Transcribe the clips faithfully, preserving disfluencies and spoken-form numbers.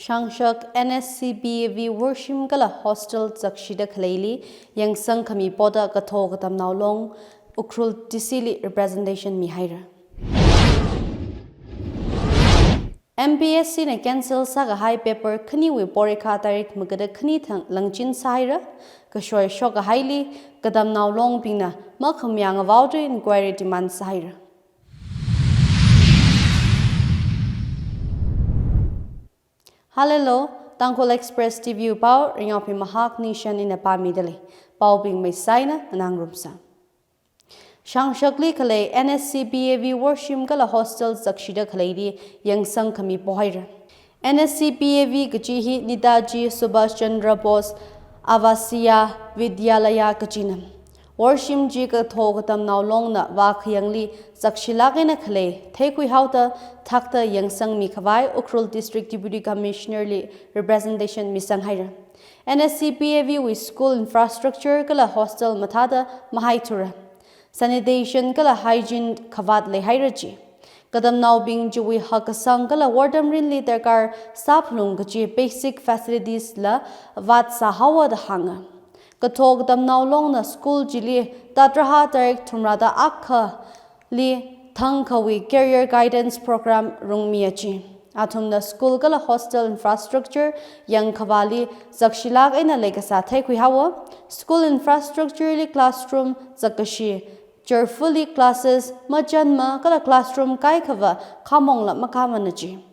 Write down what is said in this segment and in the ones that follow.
Shangshak N S C B A V worshim kala hostel zakshida khaleili yangsang khami poda katho katamnao long Ukhrul D C li representation mihaira. M P S C na cancel sākahai paper khaniwui porikha tarik magada khani thang langchin sāhaira, kashoi shokkahaili katamnao longbingna makhamayā ngavaoda inquiry demand sāhaira. Hallo, Tangkhul Express T V wui pao, Ringyaophi Mahak Nishan ina pāmidalei. Paobing maisaina nganāngarumsa. Shangshakli khalei N S C B A V worshim kala hostel zakshida khaleili yangsang khami pohaira. N S C B A V kaji hi Netaji Subhash Chandra Bose Avasiya Vidyalaya kajina. Worshim chi katho katamnao longna vākhayangli zakshilāk eina khalei theikhuihaoda thakta yangsang mikhavai Ukhrul District Deputy Commissioner li representation misanghaira. N S C B A V wui school infrastructure kala hostel mathāda mahaithura. Sanitation kala hygiene khavāt leihaira ji. Katamnaobing chiwui hakkasang kala wortam rinli darkar sāphalung kaji basic facilities la vātsāhaowa da hānga. Katho katamnao longna school chili tatraha tarik thumrada akhali thangkhawui career guidance program rungmiya ji. Athumna school kala hostel infrastructure yangkhavāli zakshilāk eina leikasā theikhuihaowa. School infrastructure li classroom zakkashi, churfuli classes, machanma kala classroom kaikhava khamongla makhamana ji.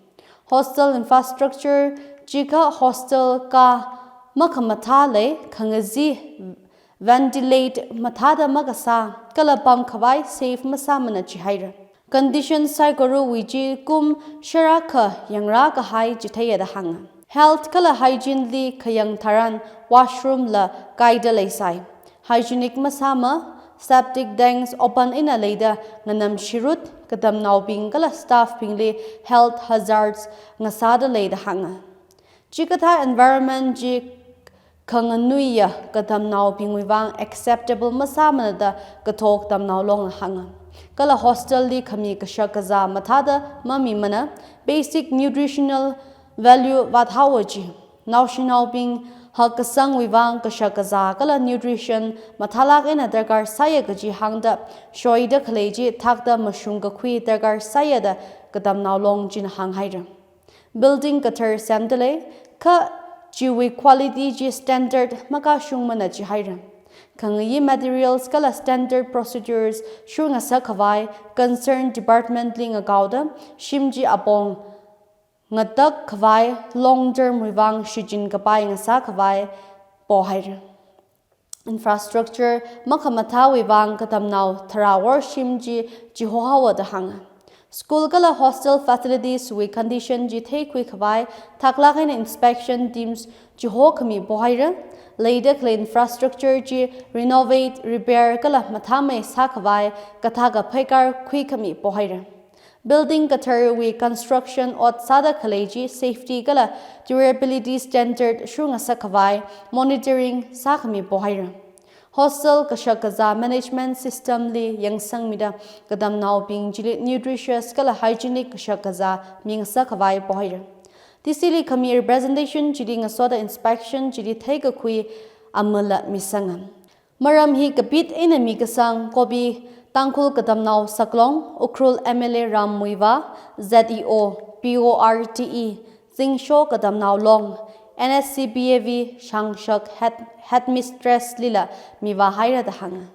Hostel infrastructure chikha hostel kā makhamathā lei, khangazin ventilate mathāda makasā, kala pamkhavai safe masāmana jihaira. Condition saikorawui chi kum shārakha yangrākahai chitheiya da hānga. Health kala hygiene li khayang tharan washroom la kaida leisai. Hygienic masāma, septic tanks open eina leida nganamshirut, katamnaobing kala staff bingli health hazards ngasāda lei da hānga. Chikathā environment chi khanganuiya katamnaobingwui vang acceptable masāmana da katho katamnao longna hānga. Kala hostel li khami kashak kazā mathāda mamimana, basic nutritional value vāthaowa ji. Naoshinaobing hakkasangwui vang kashak kazā kala nutrition mathālāk eina darkar sāya kaji hāngda shoida khalei chi thakta mashung kakhui darkar sāya da katamnao long china hānghaira. Building kathar semdalei, kha chiwui quality chi standard makashungmana jihaira. Khangayi materials kala standard procedures shurngasak khavai concerned department li ngakaoda shim chi apong ngatak khavai long term wui vang shichin kapai ngasā khavai pohaira. Infrastructure makhamathāwui vang katamnao tharā worshim chi chihohaowa da hānga. School kala hostel facilities wui condition chi theikhui khavai thaklāk eina inspection teams chihokhami pohaira. Leida khalei infrastructure chi renovate, repair kala mathāmei sākhavai kathākha pheikar khuikhami pohaira. Building katharwui construction ot sāda khalei chi safety kala durability standard shurngasak khavai monitoring sākhami pohaira. Hostel kashak kazā management system li yangsangmida katamnaobing chili nutritious kala hygienic kashak kazā mingasak khavai pohaira. D C li khami representation chili ngasoda inspection chili theikakhui amala misanga. Maram hi kapit eina mikasang copy, Tangkhul Katamnao Saklong, Ukhrul M L A Ram Muivah, Z E O, P O R T E, Zingsho Katamnao Long, N S C B A V Shangshak head, headmistress lila mivāhaira da hānga.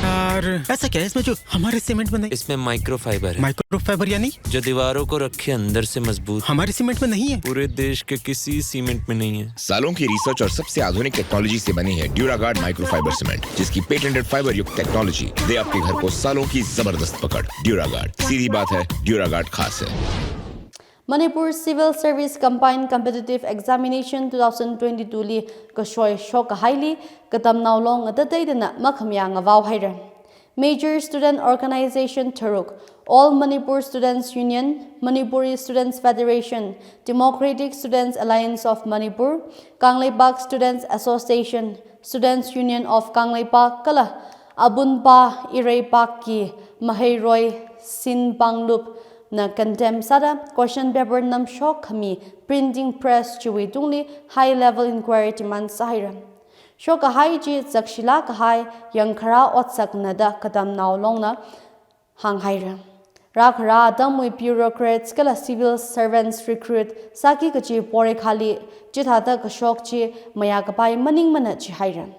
यार, ऐसा क्या है इसमें जो हमारे सीमेंट में नहीं? इसमें माइक्रोफाइबर है। माइक्रोफाइबर यानी? जो दीवारों को रखे अंदर से मजबूत। हमारे सीमेंट में नहीं है। पूरे देश के किसी सीमेंट में नहीं है। सालों की रिसर्च और सबसे आधुनिक टेक्नोलॉजी से बनी है ड्यूरागार्ड माइक्रोफाइबर सीमेंट, जिसकी पेटेंटेड फाइबर युक्त टेक्नोलॉजी दे आपके घर को सालों की जबरदस्त पकड़। ड्यूरागार्ड, सीधी बात है, ड्यूरागार्ड खास है। Manipur Civil Service Combined Competitive Examination two thousand twenty-two li kashoi shokkahaili katamnao long ngatateidana makhamayā ngavaohaira. Major student organization tharuk, All Manipur Students Union, Manipuri Students Federation, Democratic Students Alliance of Manipur, Kangleipak Students Association, Students Union of Kangleipak kala Abunpa Ireipakki Maheiroi Sinpanglup na condemn sāda question paper namshok khami printing press chiwui tungli high level inquiry demand sāhaira. Shokkahai chi zakshilāk kahai yangkharā otsakna da katamnao longna hānghaira. Rākhara atamwui bureaucrats kala civil servants recruit sāki kachi porikhali chithāda kashok chi mayākapai maningmana jihaira.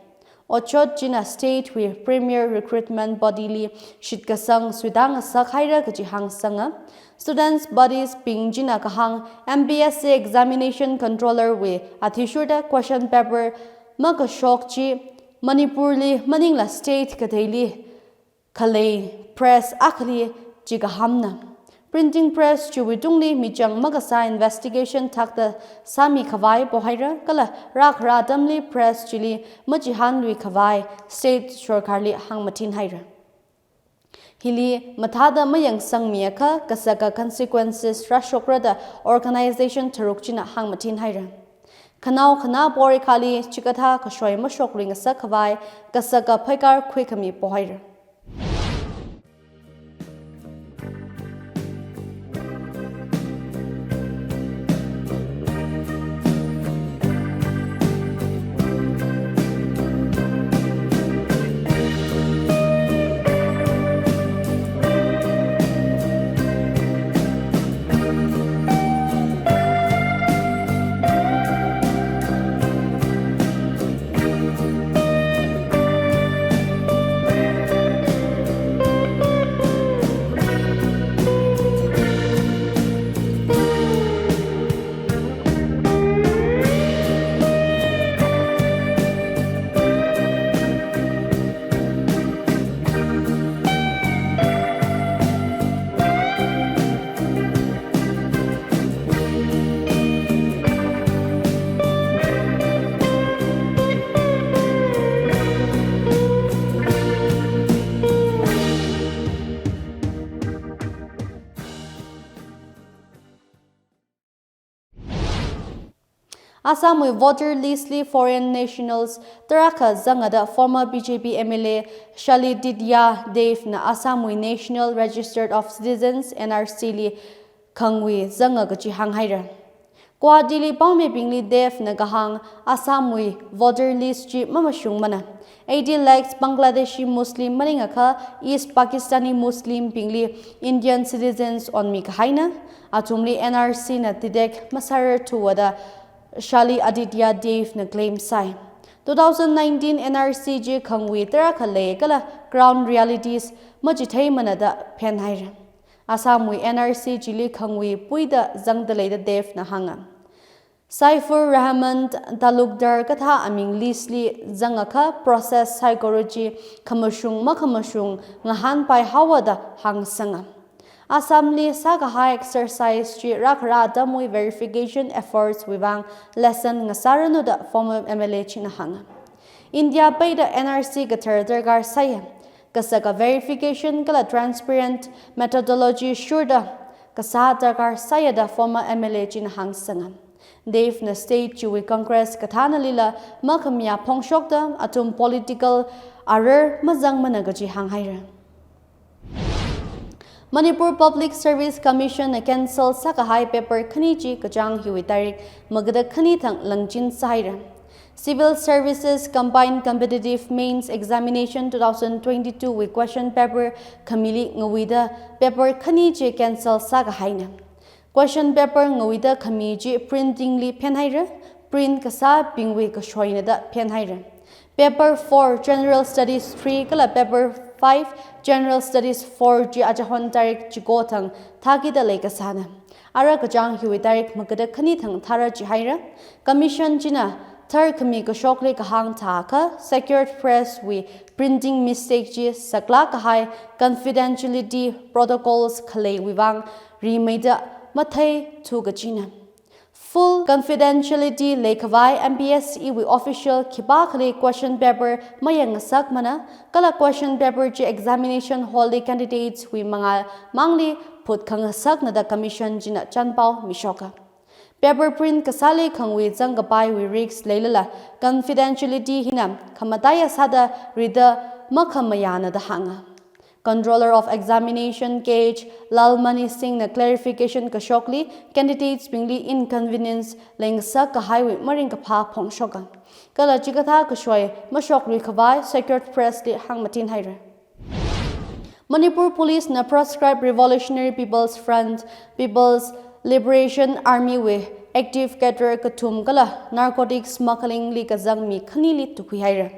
Otshot china state wui premier recruitment body li shitkasang suitāngasak haira kaji hāngsanga. Students bodies bing china kahāng M P S C examination controller wui athishurda question paper makashok chi Manipur li maningla state kateili khalei press akhali chikahamna. Printing press chiwui tungli michang makasā investigation thakta sāmi khavai pohaira kala rākhara atamli press chili machihānlui khavai state sorkarli hāngmathin haira. Hili mathāda mayangsangmiakha kasaka consequences rāshokra da organization tharuk china hāngmathin haira. Khanao khanā porikhali chikathā kashoi mashoklui ngasak khavai kasaka phaikar khuikhami pohaira. Assamwui voter list li foreign nationals tarākha zanga da former B J P M L A Shaliditya Dev na Assamwui National Register of Citizens, N R C li khangwui zanga kaji hānghaira. Guwahati li pāngmibingli Dev na kahāng Assamwui voter list chi mamashungmana. Eighty lakhs Bangladeshi Muslim maningakha East Pakistani Muslim bingli Indian citizens onmi kahaina. Athumli N R C na detect masārarthuwa da Shaliditya Dev na claim sāi. Two thousand nineteen N R C chi khangwui tarākha lei kala ground realities machitheimana da phenhaira. Assamwui N R C chili khangwui puida zangda lei da Dev na hānga. Saifur Rahman Talukdar kathā aming list li zangakha process saikora chi khamashung makhamashung ngahānpai haowa da hāngsanga. Assamli sākahai exercise chi rākhara atamwui verification efforts wui vang lesson ngasāranu da former M L A china hānga. India peida N R C kathar darkar sāya. Kasaka verification kala transparent methodology shurda kasā darkar sāya da former M L A china hāngsanga. Dev na state chiwui Congress kathānalila makhamayā phongshokda athum political arar mazangmana kaji hānghaira. Manipur Public Service Commission na cancel sākahai paper khani chi kachāng hiwui tarik magada khani thang langchin sāhaira. Civil Services Combined Competitive Mains Examination two thousand twenty-two wui question paper khamili ngawuida paper khani chi cancel sākahaina. Question paper ngawuida khami chi printing li phenhaira, print kasābingwui kashoina da phenhaira. Paper four General Studies three kala paper five General Studies four chi achahon tarik chiko thang thākida leikasāna. Ara kachāng hiwui tarik magada khani thang thāra jihaira. Commission china tharkhami kashokli kahāng thākha secured press wui printing mistake chi saklāk kahai confidentiality protocols khaleiwui vang rimeida matheithu kachina. Full confidentiality leikhavai M P S C wui official khipākhali question paper mayangngasakmana, kala question paper chi examination hall li candidates wui mangā mangli phutkhangasakna da commission china chanpao mishoka. Paper print kasāli khangwui zangkapaiwui risk leilala confidentiality hina khamataiya sāda rida makhamayāna da hānga. Controller of Examination K H Lalmani Singh na clarification kashokli candidates bingli inconvenience leingasak kahaiwui maringkaphā phongshoka. Kala chikathā kashoi mashoklui khavai secured press li hāngmatin haira. Manipur Police na proscribed Revolutionary People's Front, People's Liberation Army wui active cadre kathum kala narcotic smuggling li kazang mi khanili tukhui haira.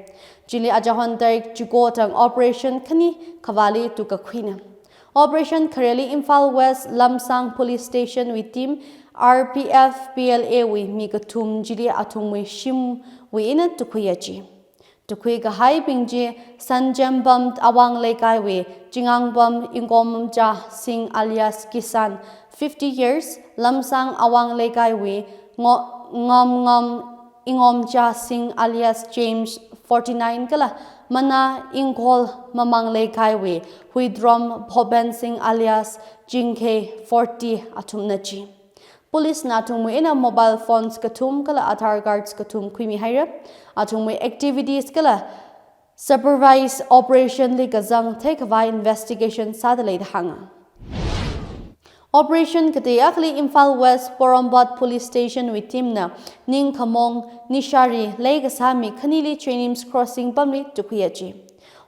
Chili achahon tarik chiko thang operation khani khavāli tukakhuina. Operation khareli Imphal West Lamsang Police Station wui team, R P F, P L A wui mi kathum chili athumwui shimwui eina tukhuiya chi. Tukhui kahaibing chi Sanjembam Awang Leikaiwui Chingangbam Ingomcha Singh alias Kisan, fifty years, Lamsang Awang Leikaiwui Ngo-, Ngomngom Ingomcha Singh alias James, forty-nine kala Mana Ingkol Mamang Leikaiwui Huidrom Bhoben Singh alias Jingkhe, forty athumna chi. Police na athumwui eina mobile phones kathum kala Aadhaar cards kathum khuimi haira. Athumwui activities kala supervise operation li kazang theikhavai investigation sāda lei da hānga. Operation katei akhali Imphal West Porompat Police Station wui team na ningkhamong nishari leikasā mi khanili Jenims Crossing pamli tukhuiya chi.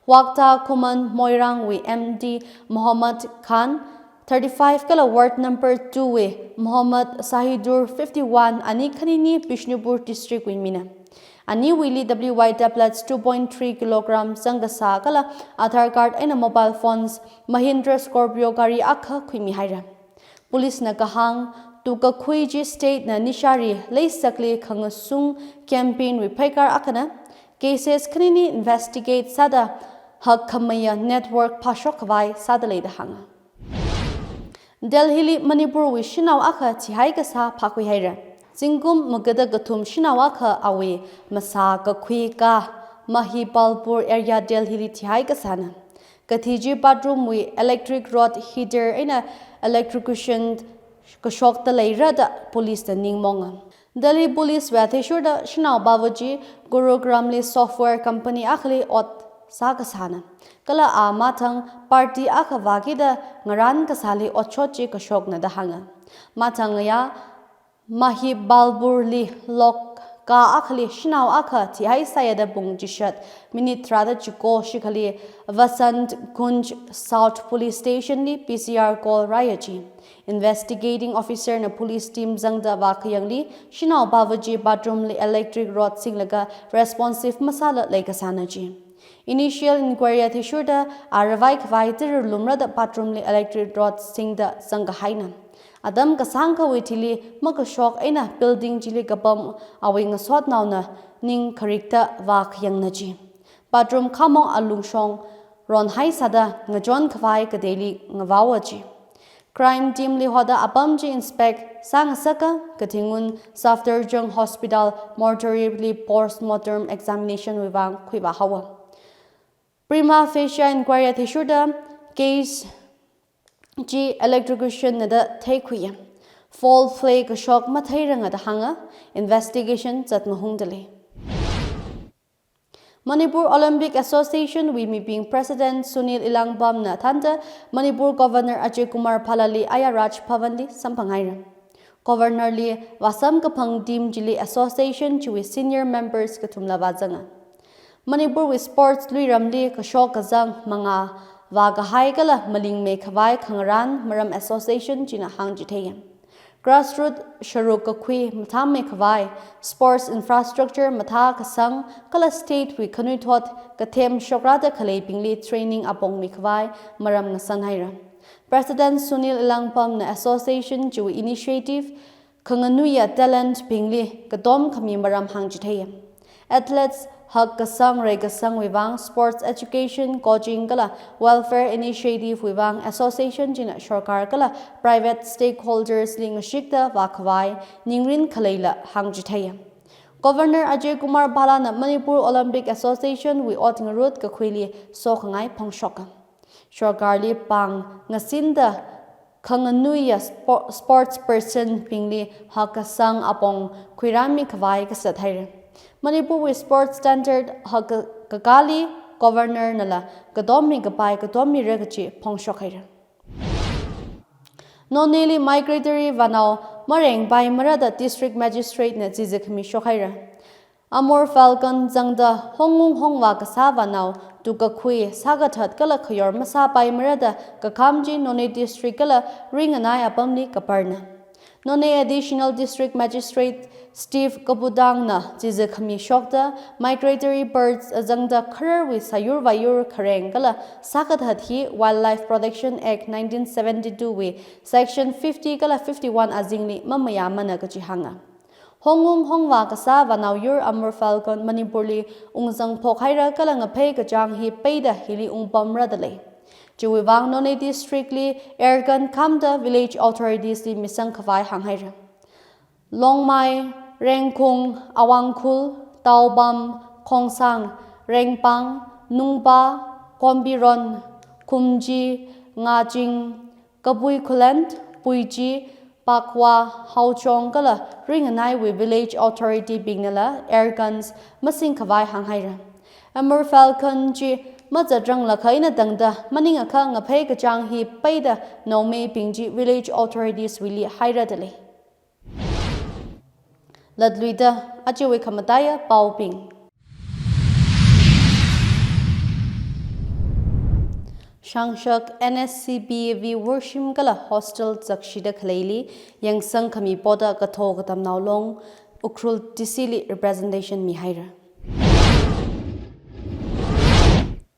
Wakta Khuman Moirang wui M D Mohammad Khan, thirty-five kala ward number two wui Mohammad Sahidur, fifty-one, ani khanini Bishnupur district wui mina. Aniwuili W Y tablets two point three kilogram zangkasā kala Aadhaar card eina mobile phones, Mahindra Scorpio gari akha khuimi haira. Police na kahāng, tukakhui chi state na nishari leisakli khangasung campaign wui phaikar akhana. Cases khanini investigate sāda hakkhameiya network phāshok khavai sāda lei da hānga. Delhi li Manipur wui shanao akha thihai kasā phākhui haira. Zingkum magada kathum shanao akha awui masā kakhui ka Mahabalipuram area Delhi li thihai kasāna. Kathi chi bathroom wui electric rod heater eina electrocution kashokta leira da police na ningmonga. Delhi Police wui athishurda shanao pava chi Gurugram li software company akhali ot sākasāna. Kala a mathang party akha vākida ngarān kasāli otshot chi kashokna da hānga. Mathang ngayā Mahabalipuram li lok ka akhali shanao akha thihai sāya da pung chishat minute tharāda chiko shikhali Vasant Kunj South Police Station li P C R call rāya chi. Investigating officer na police team zangda vākhayangli shanao pava chi bathroom li electric rod singlaga responsive masāla leikasāna chi. Initial inquiry athishurda a ravai khavai tara lumrada bathroom li electric rod singda zangkahaina. Atam kasāngkhawui thili makashok eina building chili kapam awui ngasotnaona ning kharikta vākhayangna chi. Bathroom khamong alungshong ronhai sāda ngachon khavai kateili ngavaowa chi. Crime team li hoda apam chi inspect sāngasaka, kathi ngun Safdarjung Hospital mortuary li postmortem examination wui vang khuivā haowa. Prima facie inquiry athishurda case chi electrocution na da theikhuiya. Foul play kashok matheiranga da hānga, investigation zatmahungda lei. Manipur Olympic Association wui mibing President Sunil Elangbam na thānda Manipur Governor Ajay Kumar Bhalla li aya Raj Bhavan li samphang haira. Governor li vāsamkaphang team chili association chiwui senior members kathumla vāzanga. Manipur wui sports luiramli kashok kazang mangā vākahai kala malingmei khavai khangarān maram association china hāngchitheiya. Grassroot sharuk kakhui mathāmei khavai, sports infrastructure mathā kasang, kala state wui khanuithot kathem shokrada khaleibingli training apongmi khavai maram ngasan haira. President Sunil Elangbam na association chiwui initiative khanganuiya talent bingli katom khami maram hāngchitheiya. Athletes hakkasang reikasangwui vang sports education, coaching kala welfare initiative wui vang association china sorkar kala private stakeholders li ngashikta vākhavai ningrin khaleila hāngchitheiya. Governor Ajay Kumar Bhalla na Manipur Olympic Association wui ot ngarut kakhuili sokhangai phongshoka. Sorkarli pāng ngasinda khanganuiya spo-, sports person bingli hakkasang apong khuirāmi khavai kasat haira. Manipur wui sports standard hakka-, kakāli Governor nala katom mikapai katom mira kachi phongshok haira. Noney li migratory vanao marengpai mara da District Magistrate na chizikhami shok haira. Amur Falcon zangda hongung hongvā kasā vanao, tukakhui, sākathat kala khayor masāpai mara da kakham chi Noney District kala ringanai apamli kaparna. Noney Additional District Magistrate Steve Kabudang na chizikhami shokta migratory birds azangda khararwui sāyur vāyur khareng kala sākathat hi Wildlife Protection Act nineteen seventy-two wui Section fifty kala fifty-one azingli mamayāmana kachi hānga. Hongung hongvā kasā vanao yur Amur Falcon Manipur li ungzang phok haira kala ngaphei kachāng hi peida hili ungpamra dalei. Chiwui vang Noney District li airgun khamda village authorities li misang khavai hāng haira. Longmai, Rengkhung, Awangkhul, Taobam, Khongsang, Rengpang, Nungpa, Kombiron, Khumji, Ngaching, Kabui Khulen, Puiji, Pakwa, Haochong kala ringanaiwui village authority bingnala airguns masing khavai hāng haira. Amur Falcon chi mazatrang lakha eina tangda maningakha ngaphei kachāng hi peida naomeibing chi village authorities wuili haira dalei. Latluida achiwui khamataiya paobing. Shangshak N S C B V worshim kala hostel zakshida khaleili yangsang khami poda katho katamnao long Ukhrul D C li representation mihaira.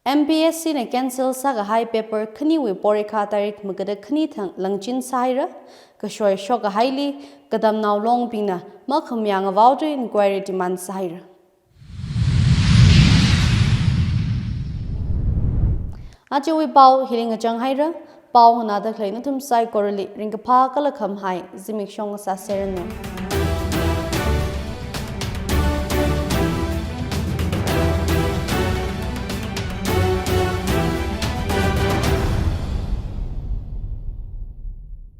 M P S C na cancel sākahai paper khaniwui porikha tarik magada khani thang langchin sāhaira, kashoi shokkahaili katamnao longbingna makhamayā ngavaoda inquiry demand sāhaira. Achiwui pao hili ngachang haira, pao nganāda khalei nathum saikorali ringkaphā kala khamahai zimiksho sāseranu.